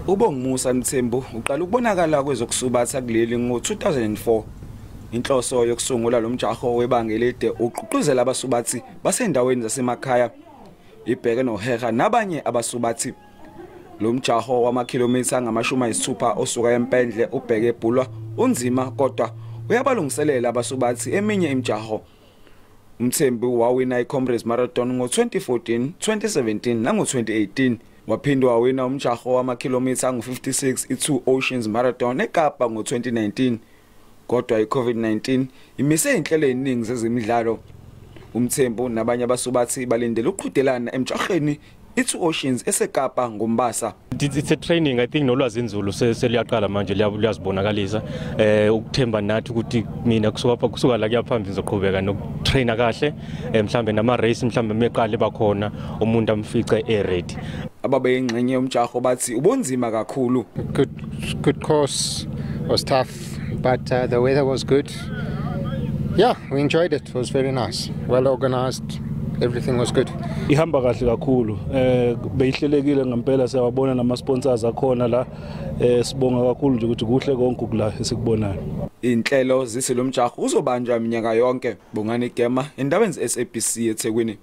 UBongumusa Mthembu uqala ukubonakala kwezokusubatha kuleli ngo-2004. Inhloso yokusungula lo mjaho webanga elide ugqugquzela abasubathi basendaweni zasemakhaya ibheke noheha nabanye abasubathi. Lo mjaho wamakhilomitha angama-60 osuka eMpendle ubheke eBhulwa unzima, kodwa uyabalungiselela abasubathi eminye imijaho. Umthembu wawina iComrades Marathon ngo-2014, 2017 nango-2018. Waphinde wawina umjaho wamakhilomitha angu-56 i-Two Oceans Marathon eKapa ngo-2019. Kodwa i-COVID-19 imise inhlelo eziningi zezemidlalo. Umthembu nabanye abasubathi balindele ukuqhudelana emjahweni i-Two Oceans eseKapa ngoMbasa. It's a training, I think nolwazi inzulu seliyaqala manje, liyazibonakalisa. Ukuthemba nathi ukuthi mina kusuka la kuya phambili ngizoqhubeka nokutraina kahle, mhlambe nama race mhlambe meqale bakhona umuntu amfice e ready. Ababeyingxenye yomjaho bathi ubonzima kakhulu. Good course, was tough, but the weather was good. Yeah, we enjoyed it. It was very nice, well organized. Everything was good. Ihamba kahle kakhulu, beyihlelekile ngempela. Siyababona nama sponsors akhona la. Sibonga kakhulu nje ukuthi kuhle konke kula esikubonayo. Inhlelo zisi lo mjaho uzobanjwa iminyaka yonke. Bongani Gema, endabeni ze-SABC, eThekwini.